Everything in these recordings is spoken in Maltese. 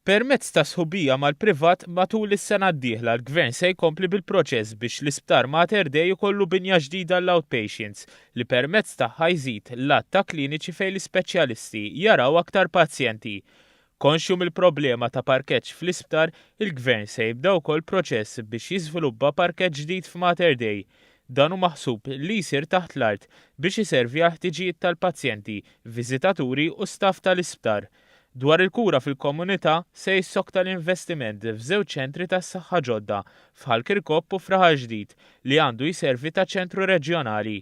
Permezz ta' sħubija mal-privat, matul is-sena d-dieħla l-Gvern se jkompli bil-proċess biex l-Isptar Mater Dei jkollu binja ġdida għall-outpatients li permezz tagħha jżid l-għadd ta' kliniċi fejn l-ispeċjalisti jaraw aktar pazjenti. Konxju mill-problema ta' parkeġġ fl-isptar, il-Gvern se jibda wkoll proċess biex jiżviluppa parkeġġ ġdid f'Mater Dei. Dan hu maħsub li jsir taħt l-art biex iservi għall-ħtiġijiet tal-pazjenti, viżitaturi u staff tal-isptar. Dwar il-kura fil-komunità, se jissokta l-investiment f'żewġ ċentri tas-saħħa ġodda f'Ħal Kirkop u f'Raħal Ġdid li għandu jservi ta' ċentru reġjonali.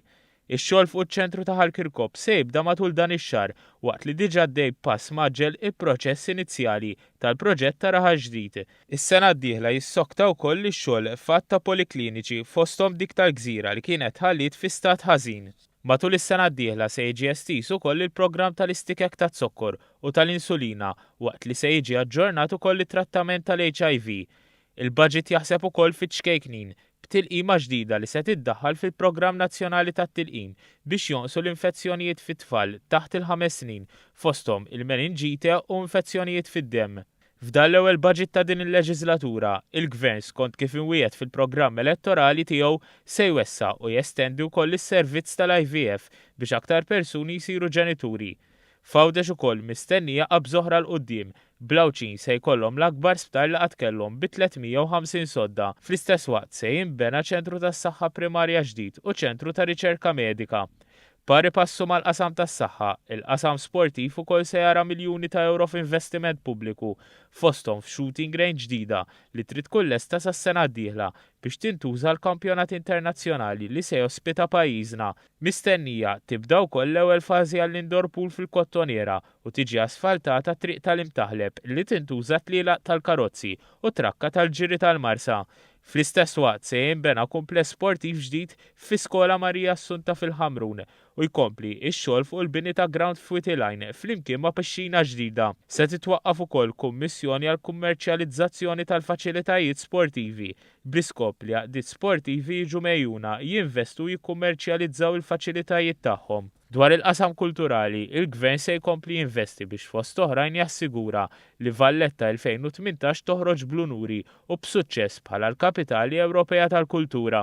Ix-xogħol fuq iċ-ċentru ta' Ħal Kirkop se jibda matul dan ix-xahar waqt li diġà għaddej b'pass mgħaġġel il-proċess inizjali tal-proġett ta' Raħal Ġdid. Is-sena d-dieħla jissokta wkoll ix-xogħol f'għadd ta' polikliniċi fosthom dik tal-Gżira li kienet tħalliet fi stat ħażin. Matul is-sena d-dieħla se jiġi estiż ukoll il-programm tal-istikek taz-zokkor u tal-insulina waqt li se jiġi aġġornat ukoll it-trattament tal-HIV. Il-baġit jaħseb ukoll fiċ-ċkejknin, b'tilqima ġdida li se tiddaħħal fil-programm nazzjonali tat-tilqim biex jonqsu l-infezzjonijiet fit-tfal taħt il-ħames snin, fosthom il-meninġite u infezzjonijiet fid-demm. F'dan l-ewwel baġit ta' din il-leġiżlatura, il-Gvern skont kif imwiegħed fil-programm elettorali tiegħu se jwessa' u jestendi wkoll is-servizz tal-IVF biex aktar persuni jsiru ġenituri. F'Għawdex ukoll mistennija qabża oħra 'l quddiem, bl-Għawdxin se jkollhom l-akbar sptar li qatt kellhom bi 350 sodda. Fl-istess waqt se jinbena ċentru tas-saħħa primarja ġdid u ċentru ta' riċerka medika. Pari passu mal-qasam tas-saħħa, il-qasam sportiv ukoll se jara miljuni ta' ewro f'investiment pubbliku, fosthom f'shooting range ġdida li trid tkun lesta sas-sena d-dieħla biex tintuża għall-kampjonat internazzjonali li se jospita pajjiżna. Mistennija tibda wkoll l-ewwel fażi għall-indoor pool fil-Kottonera u tiġi asfaltata t-triq tal-Imtaħleb li tintuża tlielaq tal-karozzi u trakka tal-ġiri tal-Marsa. Fl-istess waqt se jinbena kumpless sportiv ġdid fi Skola Marija Assunta fil-Ħamrun u jkompli x-xogħol fuq il-bini ta' grawnd f'Wied il-Għajn flimkien ma' pixxina ġdida. Se titwaqqaf ukoll kummissjoni għall-kummerċjalizzazzjoni tal-faċilitajiet sportivi bl-iskop li għaqdiet sportivi jiġu megħjuna jinvestu u jikkummerċjalizzaw il-faċilitajiet tagħhom. Dwar il-qasam kulturali, il-Gvern se jkompli jinvesti biex fost oħrajn jassigura li Valletta 2018 toħroġ bl-unuri u b'suċċess bħala l-Kapitali Ewropea tal-Kultura.